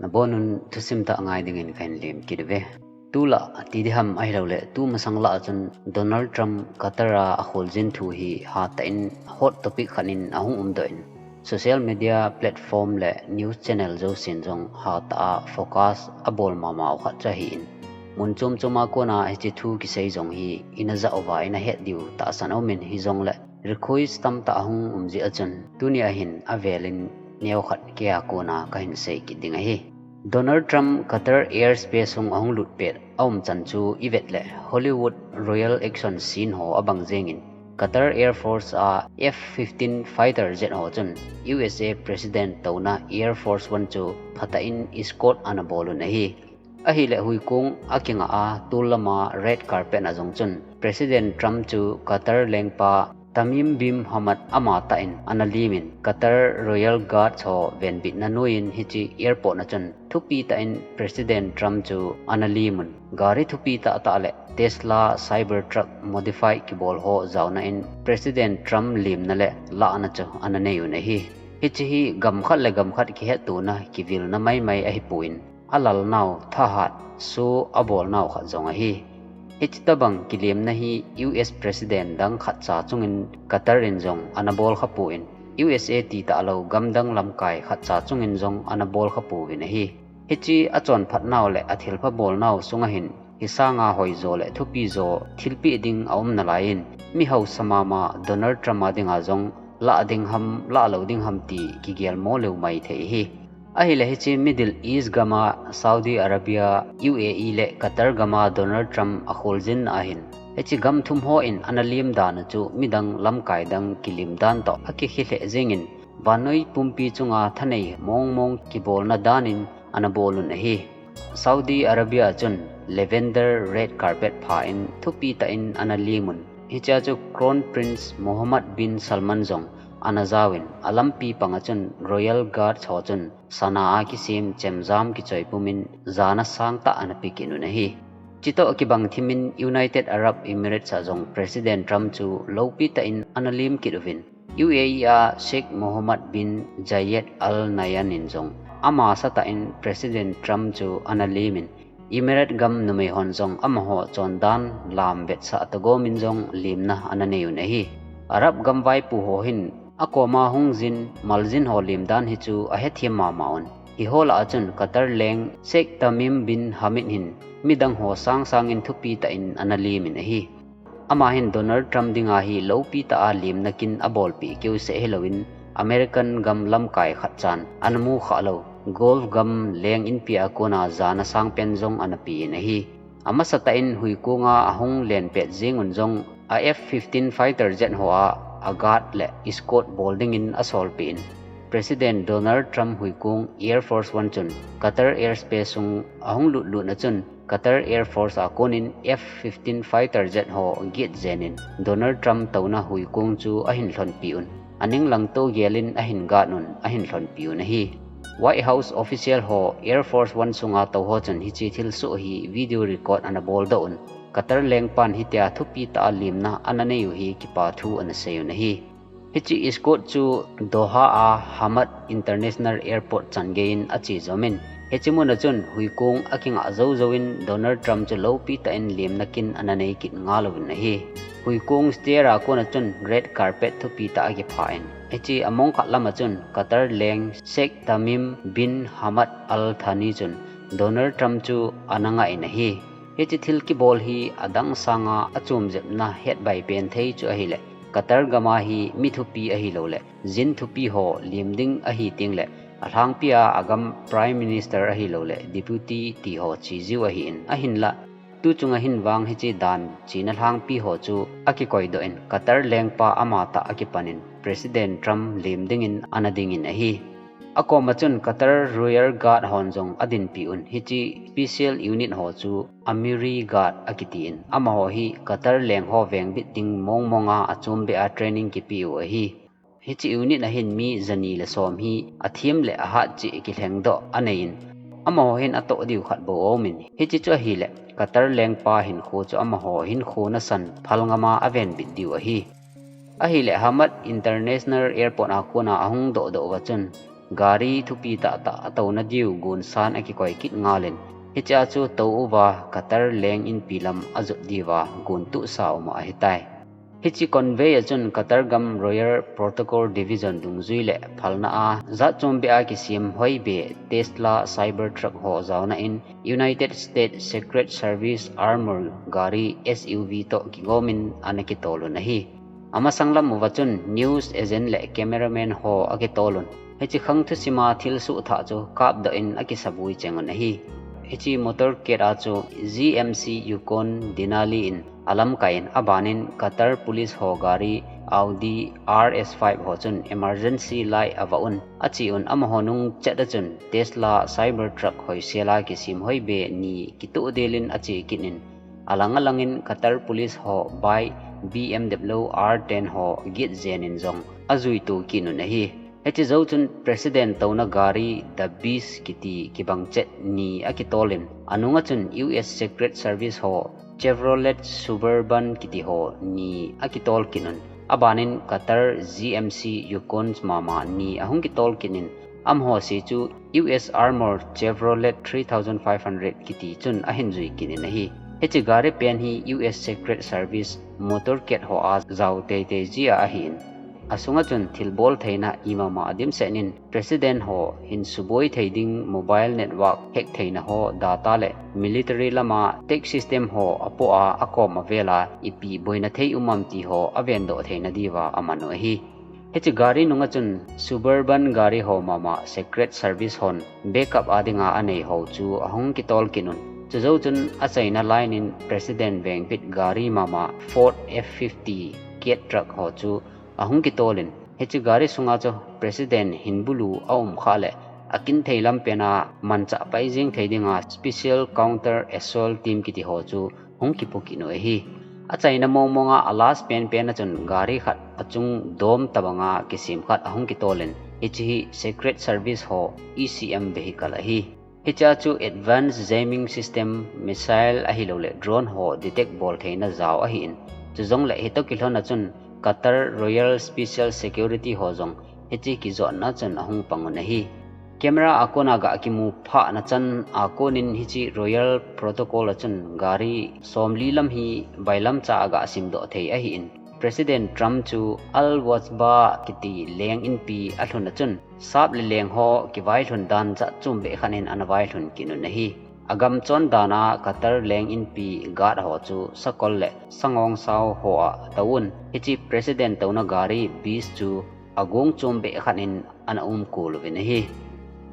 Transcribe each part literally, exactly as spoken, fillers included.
Nabonun thusim tah ngai dingin kahin lem kit uve. Tulai ti diham ahilouleh, tumasang lah a chun Donald Trump Qatar a akholjin thu hi hatah in hot topic khat in ahung umdoh in, social media platform le news channel jousen jong hatah a focus abol mama u khat chu ahin. Mun chom chom a kona hiche thu kisei jong hi ina ja uva ina het diu tahsan aumin, hijongleh request tamtah ahung um jeh a chun tuni ahin avelin neokhat kei a kona kahin sei kit ding ahi. Donald Trump Qatar airspace sung ahung lut pet aum chan chu ivet leh Hollywood royal action scene ho abang jengin, Qatar Air Force a F fifteen fighter jet ho chun U S A President touna Air Force One chu phatah in escort ana bol un ahi. Ahileh huikong akingah a tol lama red carpet na jong chun President Trump chu Qatar lengpa Tamim bin Hamad amatah in ana lemin, Qatar Royal Guards ho venbitna noiyin hiche airport na chun thupi tah in President Trump chu ana lemun, gari thupi tah tah le Tesla Cybertruck modify kibol ho jaona in President Trump lemna le lahna chu ana nei un ahi. Hiche hi gam khat le gam khat kihetona kivilna maimai ahipon, alal nau thahat, show abol nau khat jong ahi. Hiche tobang kilemna hi U S President dang khatcha chungin Qatar in jong ana bol khapon, U S A ti talou gamdang lamkai khatcha chungin jong ana bol khapouvin ahi. Hiche achonphat nau le athilpha bol nau sunga hin, hisanga hoijo le thupijo thilpeh ding aum nalaiyin, mi hausa mama Donald Trump a dinga jong lah ding ham, lah lou ding ham ti kigelmo leu maithei ahi. Ahileh hiche Middle East gama Saudi Arabia, U A E le Qatar gama Donald Trump akholjin ahin, hiche gam thum hon ana lem dan u chu midang lamkai dang kilem dan toh akikhe lheh jengin, vannoi pumpi chunga thanei mong mong kibolna danin ana bol un ahi. Saudi Arabia chun lavender red carpet pha in thupi tah in ana lemun, hichea chu Crown Prince Mohammed bin Salman jong ana jaovin, alampi panga chun Royal Guards ho chun sana a kisem chemjam kichoi pumin jana sangtah ana pe kit un ahi. Chitoh kibang thimin United Arab Emirates a jong President Trump chu loupi tah in ana lem kit uvin, U A E a Sheikh Mohammed bin Zayed Al Nahyan in jong amasang tah in President Trump chu ana lemin, Emirate gam numei hon jong amaho chondan lam vetsah toh gomin jong lemna ana nei un ahi. Arab gam vaipo ho hin akoma hung jin, maljin ho lem dan hi chu ahethem mama un. Hiho lah a chun Qatar leng Sheikh Tamim bin Hamad hin midang ho sang sangin thupi tah in ana lemin ahi. Ama hin Donald Trump dinga hi loupi tah a lemna kin abolpeh keuseh hilouvin, American gam lamkai khatchan ana mukhah lou Gulf gam leng inpi a kona jana sangpen jong ana pen ahi. Amasa tah in huikonga ahung len pet jeng un jong a F fifteen fighter jet hoa a guard le escort bol dingin asolpeh in, President Donald Trump huikong Air Force One chun Qatar airspace sung ahung lut lut na chun Qatar Air Force a konin F fifteen fighter jet ho get jenin Donald Trump touna huikong chu ahin lhonpi un, aning lang toh gelin ahin guard un, ahin lhonpi un ahi. White House official ho Air Force One sunga tou ho chun hiche thilsoh hi video record ana boldoh un, Qatar lengpan hitia thupi tah a lemna ana nei u hi kipathu ana sei un ahi. Hiche escort chu Doha a Hamad International Airport chan geiyin ache jomin, hiche muna chun huikong akingah jou jouvin Donald Trump chu loupi tah in lemna kin ana nei kit ngal uvin ahi. Huikong stair a kona chun red carpet thupi tah akipha in, hiche among khat lama chun Qatar leng Sheikh Tamim bin Hamad Al Thani chun Donald Trump chu ana ngah in ahi. Hiche thil kibol hi adang sanga achom jepna hetbai pen thei chu ahileh, Qatar gama hi mi thupi ahilouleh jin thupi ho lem ding ahi tengleh, alhangpia agam Prime Minister ahilouleh Deputy ti ho che jiu ahin, ahinlah tuchunga hin vang hiche dan chena lhangpi ho chu akikoidoh in, Qatar lengpa amatah akipanin President Trump lem dingin ana dingin ahi. Akoma chun Qatar Royal Guard hon jong adinpi un, hiche special unit ho chu Amiri Guard akitin, amaho hi Qatar leng ho vengbit ding mong monga achom beh a training kipe u ahi. Hiche unit a hin mi jani le som hi athem le ahat cheh kilhengdoh aneiyin, amaho hin atoh diu khat bou aumin, hiche chu ahileh Qatar lengpa hinkho chu amaho hinkho nasan phalngama avenbit diu ahi. Ahileh Hamad International Airport a kona ahung dohdoh uva chun gari thupi tahtah atouna diu gonsan akikoi kit ngalin, hichea chu tou uva Qatar leng inpi lam ajot diuva gontuhsa uma ahitai. Hiche convoy a chun Qatar gam Royal Protocol Division dungjui le phalna a jat chom beh a kisem hoibe Tesla Cybertruck ho jaona in United States Secret Service Armored gari S U V toh kigomin ana kitolun ahi. Amasang lam uva chun news agent le cameraman ho akitolun. Hiche khang thusima thilsoh thah chu kapdoh in akisabui chengun ahi. Hiche motorcade a chu G M C Yukon Denali in alamkai in abanin Qatar police ho gari Audi R S five ho chun emergency light avaun acheun amaho nung chet a chun Tesla Cybertruck hoisela kisem hoibe ni kitoh delin ache kit in alang alangin Qatar police ho bike B M W R ten ho get jenin jong ajuitu kit un ahi. Hiche jou chun President touna gari The Beast kiti kibang chet ni akitolin, anunga chun U S Secret Service ho Chevrolet Suburban kiti ho ni akitol kit un. Abanin Qatar G M C Yukon mama ni ahung kitol kit in, amaho se chu U S Armor Chevrolet three thousand five hundred kiti chun ahin jui kit in ahi. Hiche gari pen hi U S Secret Service motorcade ho a jao teitei jia ahin. Asunga chun thilbol theina imama adimset in President ho hin suboi thei ding mobile network hack theina ho data le military lama tech system ho apoh a akom avela ipi boina thei um am ti ho avendoh theina diuva aman u ahi. Hiche gari nunga chun Suburban gari ho mama Secret Service hon backup a dinga anei ho chu ahung kitol kit un. Chujou chun achaina line in President vengpit gari mama Ford F fifty Cat truck ho chu ahung kitolin, hiche gari sunga chu President hin bulu aum kha le akin thei lam pena manchah pai jing thei dinga Special Counter Assault Team kiti ho chu hung kipu kit u ahi. Achaina mong monga a last pen pen a chun gari khat achung dom tabanga kisem khat ahung kitolin, hiche hi Secret Service ho E C M vehicle ahi. Hichea chu Advanced Jamming System, missile ahilouleh drone ho detect bol theina jao ahin, chujongle hitoh kilhon a chun Qatar Royal Special Security ho jong hiche kijotna chun ahung pang un ahi. Camera a kona ga kimu phahna chan a konin hiche Royal Protocol a chun gari somli lam hi bailamcha a ga simdoh thei ahin, President Trump chu Al Wasba kiti leng inpi alhun a chun sap le leng ho kivailhun dan jat chom beh khat in ana vailhun kit un ahi. Agam chon dana Qatar leng inpi guard ho chu sakol le sangong sao ho a touvun, hiche President touna gari Beast chu agong chom beh khat in ana um kul uvin ahi.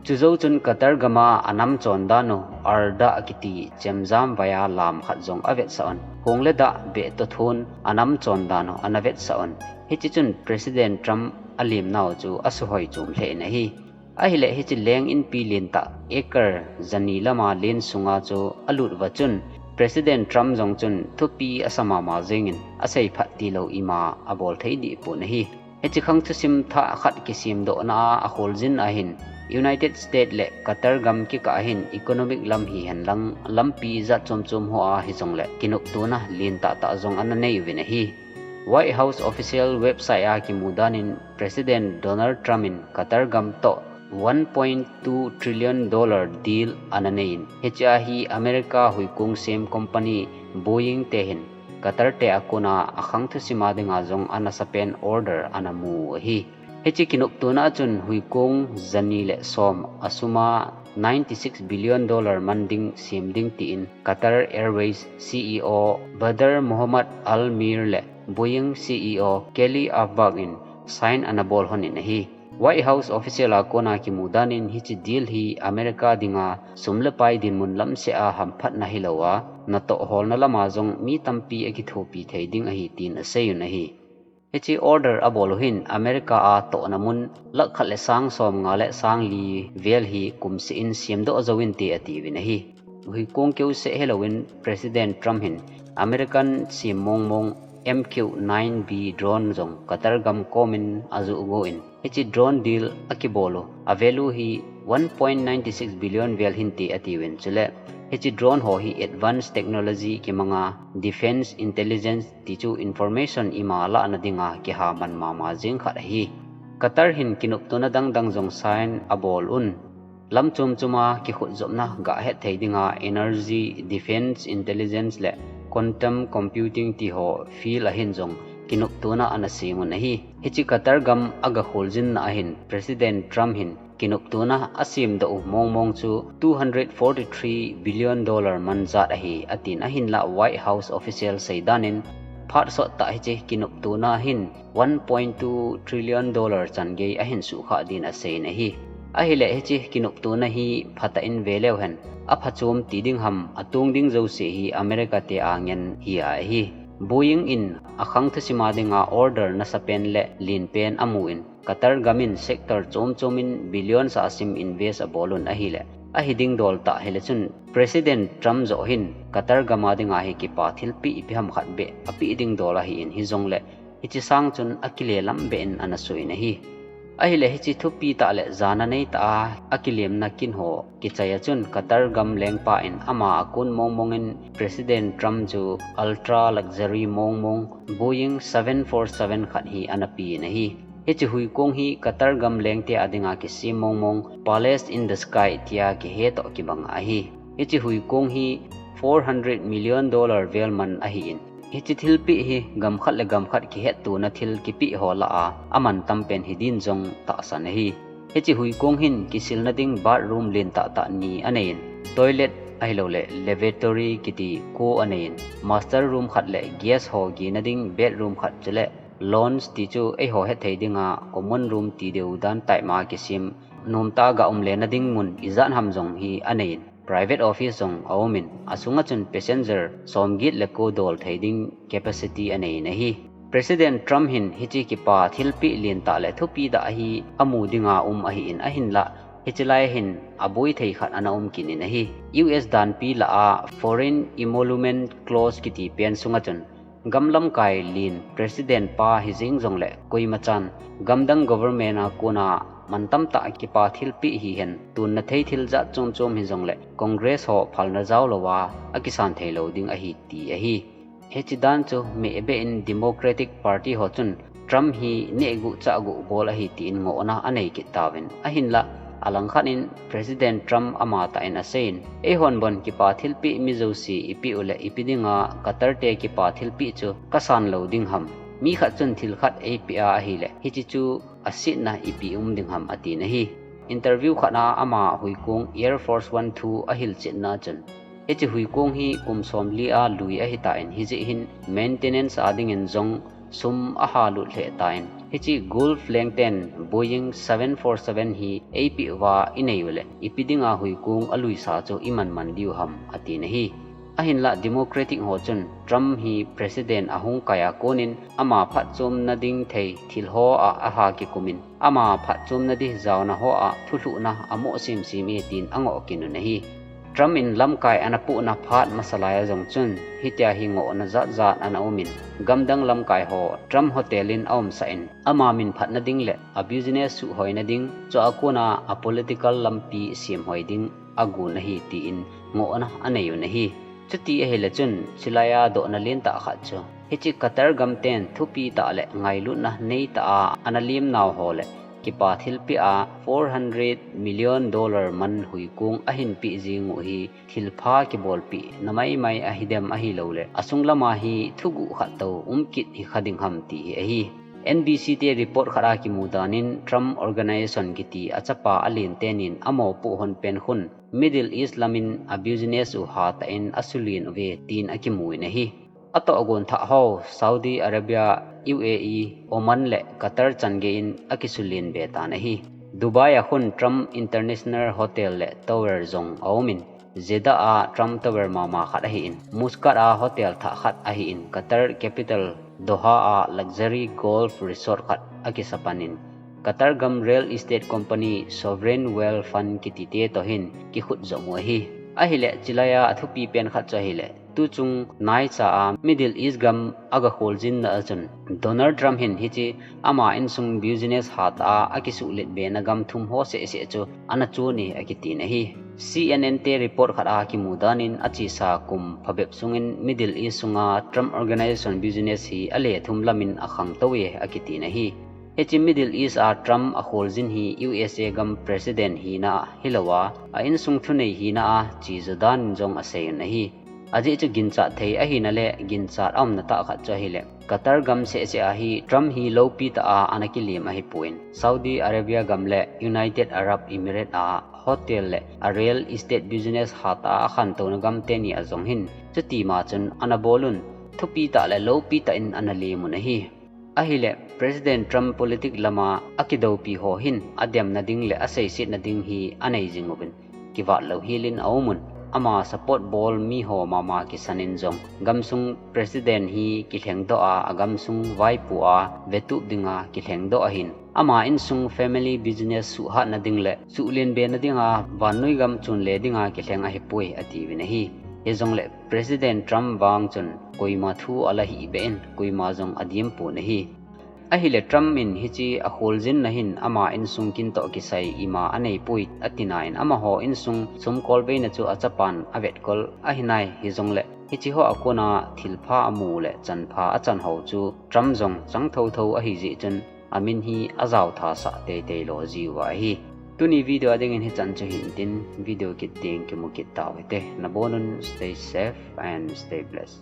Chujou chun Qatar gama anam chon dan u Arda kiti chemjam vaiya lam khat jong avetsah un, kong le dah beh toh thon anam chon dan u ana vetsah un, hiche chun President Trump alimnau chu asuhoi chom lheh in ahi. Ahileh hiche leng inpi lentah acre jani lama len sunga chu alut uva chun President Trump jong chun thupi asa mama jengin aseiphat tilou ima abol thei dehpon ahi. Hiche khang thusim thah khat kisemdohna a akholjin ahin United States le Qatar gam kikah ahin economic lam hihen lang lampi jat chom chom hoa hijongle kinoptona lentah tah jong ana nei uvin ahi. White House official website a kimu danin President Donald Trump in Qatar gam toh one point two trillion dollar deal ana neiyin, hichea hi America huikong sem company Boeing te hin Qatar te a kona akhang thusima dinga jong anasapen order ana mu u ahi. Hiche kinoptona a chun huikong jani le som asuma ninety six billion dollar man ding sem ding tin Qatar Airways C E O Badr Mohammad Al Mir le Boeing C E O Kelly Abbas in sign ana bol lhonin ahi. White House official a kona kimu danin hiche deal hi America dinga sum le pai dinmun lamseh a hamphatna hilouva, natoh holna lama jong mi tampi akithopi thei ding ahi tin aseiyun ahi. Hiche order abol u hin America a tohna mun lakh khat le sang som nga le sang li vel hi kumseh in semdoh jouvinte atiuvin ahi. Huikong keuseh helouvin President Trump hin American sem mongmong M Q nine B drone jong Qatar gam komin ajoh goin, hiche drone deal akibol u a value hi one point nine six billion vel hinte atiuvin, chule hiche drone ho hi advanced technology kimanga defense intelligence tichu information ima lahna dinga kihaman mama jeng khat ahi. Qatar hin kinoptona dangdang jong sign abol un. Lam chom choma kikhut jopna gah het thei dinga energy, defense, intelligence le quantum computing ti ho field a hin jong kinoptona ana sem un ahi. Hiche Qatar gam aga kholjinna a hin President Trump hin kinoptona asem doh u mongmong chu two hundred forty-three billion dollar man jat ahi, atin ahinlah White House official seidan in phat sot tah hiche kinoptona hin one point two trillion dollar chan gei ahin suhkhah din asei in ahi. Ahileh hiche kinoptona hi phatah in ve leu hen, aphachom ti ding ham, atong ding jouse hi America te a ngen hi a ahi. Boeing in akhang thusim a dinga order nasapen le lenpen amu in, Qatar gam in sector chom chom in billions a sim invest abol un ahileh, ahi ding dol tah hileh chun President Trump joh hin Qatar gam a dinga hi kipa thilpeh ipi ham khat beh apeh ding dol ahi in, hijongleh hiche sang chun akile lam beh in ana soi in ahi. Ahileh hiche thupi tah le jana nei tah a akilemna kin ho kichai a chun Qatar gam lengpa in ama akon mongmong in President Trump chu ultra luxury mongmong Boeing seven four seven khat hi ana pe in ahi. Hiche huikong hi Qatar gam lengte a dinga kisem mongmong Palace in the Sky tia kihe toh kibang ahi. Hiche huikong hi four hundred million dollar vel man ahi in, hiche thilpeh hi gam khat le gam khat kihettona thil kipeh ho lah a aman tampen hi din jong tahsan ahi. Hiche huikong hin kisilna ding bathroom len tah tah ni anei in, toilet ahilouleh lavatory kiti ko anei in, master room khat le guest ho gena ding bedroom khat chuleh lounge ti chu eiho hethei dinga common room ti deu dan type ma kisem, nomtah a ga umlena ding mun ijat ham jong hi anei in, private office jong aum in, asunga chun passenger somget le ko dol thei ding capacity anei in ahi. President Trump hin hiche kipa thilpeh len tah le thupi tah hi amu dinga um ahi in, ahinlah hiche lai hin aboi thei khat ana um kit in ahi. U S danpi lah a Foreign Emolument Clause kiti pen sunga chun gam lamkai len President pa hijeng jongleh koima chan gamdang government a kona mantam tah kipa thilpeh hihen, tonna thei thil jat chom chom hijongleh Congress ho phalna jao louva akisan thei lou ding ahi ti ahi. Hiche dan chu meh beh in Democratic Party ho chun Trump hi nehguh chahguh bol ahi tin ngohna anei kit tauvin, ahinlah alangkhat in President Trump amatah in asei in, eihon bon kipa thilpeh mi jouse ipeh uleh ipi dinga Qatar te kipa thilpeh chu kasan lou ding ham? Mi khat chun thil khat eipeh a ahileh hiche chu asetna ipi um ding ham, atin ahi. Interview khat a ama huikong Air Force One thu ahilchetna chun, hiche huikong hi kum somli a lui ahitan, hijeh hin maintenance a dingin jong sum ahalut lheh tan, hiche Gulf lengten Boeing seven four seven hi eipeh uva inei uleh ipi dinga huikong aluisa chu iman man diu ham, atin ahi. Ahinlah Democratic ho chun Trump hi President ahung kai a konin ama phatchomna ding thei thil ho a aha kikum in, ama phatchomna ding jaona ho a thulhuhna amoh semsem e tin angoh kit un ahi. Trump in lamkai ana pohna phat masa lai a jong chun hitia hi ngohna jatjat ana um in, gamdang lamkai ho Trump Hotel in aumsah in, ama minphatna ding le a business suhhoina ding, chua kona a political lampi semhoi ding agon ahi tin ngohna anei un ahi. Chuti ahileh chun, chulai a dohna lentah khat chu, hiche Qatar gamten thupi tah le ngailutna neitah a ana lemnau ho le kipa thilpeh a four hundred million dollar man huikong ahinpeh jing u hi thilpha kibolpeh na maimai ahidem ahilouleh asunglam a hi thuguh khat tou um kit hikha ding ham ti hi ahi. N B C te report khat a kimu danin Trump Organization kiti achapa alen tenin amopoh hon pen khun Middle East lamin a business u hatah in asulen uve tin akimu in ahi. Atohgon thah ho Saudi Arabia, U A E, Oman le Qatar changeiyin akisulen be tan ahi. Dubai a khun Trump International Hotel le Tower jong aumin, Jeddah a Trump Tower mama khat ahin, Muscat a hotel thah khat ahin, Qatar capital Doha a luxury golf resort khat akisapanin, Qatar gam real estate company Sovereign Wealth Fund kitite toh hin kikhut jom u ahi. Ahileh, chulai a athupi pen khat chu ahileh, tuchung naicha a Middle East gam aga kholjinna a chun Donald Trump hin hiche ama insung business hatah a akisuhlet bena gam thum ho sehseh chu ana chon e akitin ahi. C N N te report khat a kimu danin achesa kum phabep sungin Middle East sunga Trump Organization business hi ale thum lamin akhangtou e akitin ahi. Hiche Middle East a Trump akholjin hi U S A gam president hina a hilouva, a insung thunei hina a chejoh dan in jong asei un ahi. Ajeh chu ginchat thei ahina le ginchat aumna tah khat chu ahile, Qatar gam seh seh a hi Trump hi loupi tah a ana kilem ahipon, Saudi Arabia gam le United Arab Emirates a hotel le a real estate business hatah a akhantouna gam teni a jong hin chutima chun ana bol un, thupi tah le loupi tah in ana lem un ahi. Ahile, President Trump politic lama akidoupi ho hin ademna ding le aseisetna ding hi anei jing uvin, kivat louhel in aum un, ama support bol mi ho mama kisan in jong gamsung president hi kilhengdoh a, agamsung vaipo a vetup dinga kilhengdoh ahin, ama insung family business suhhatna ding le suhlen bena dinga vannoi gam chonle dinga kilheng ahipoi atiuvin ahi. Hijongle President Trump vang chun koima thu ala hihbeh in, koima jong adem pon ahi. Ahile Trump in hiche akholjinna hin ama insung kin toh kisai ima aneipoi atina in, amaho insung sumkol beina chu achapan avetkol ahinai, hijongle hiche hoa kona thilpha amu le chanpha achan ho chu Trump jong chang thouthou ahijeh chun amin hi ajaothasah teitei lo jiuva ahi. Tuni video a dingin hichan chu hintin, video kit teng kimu kit tau hite. Nabonun stay safe and stay blessed.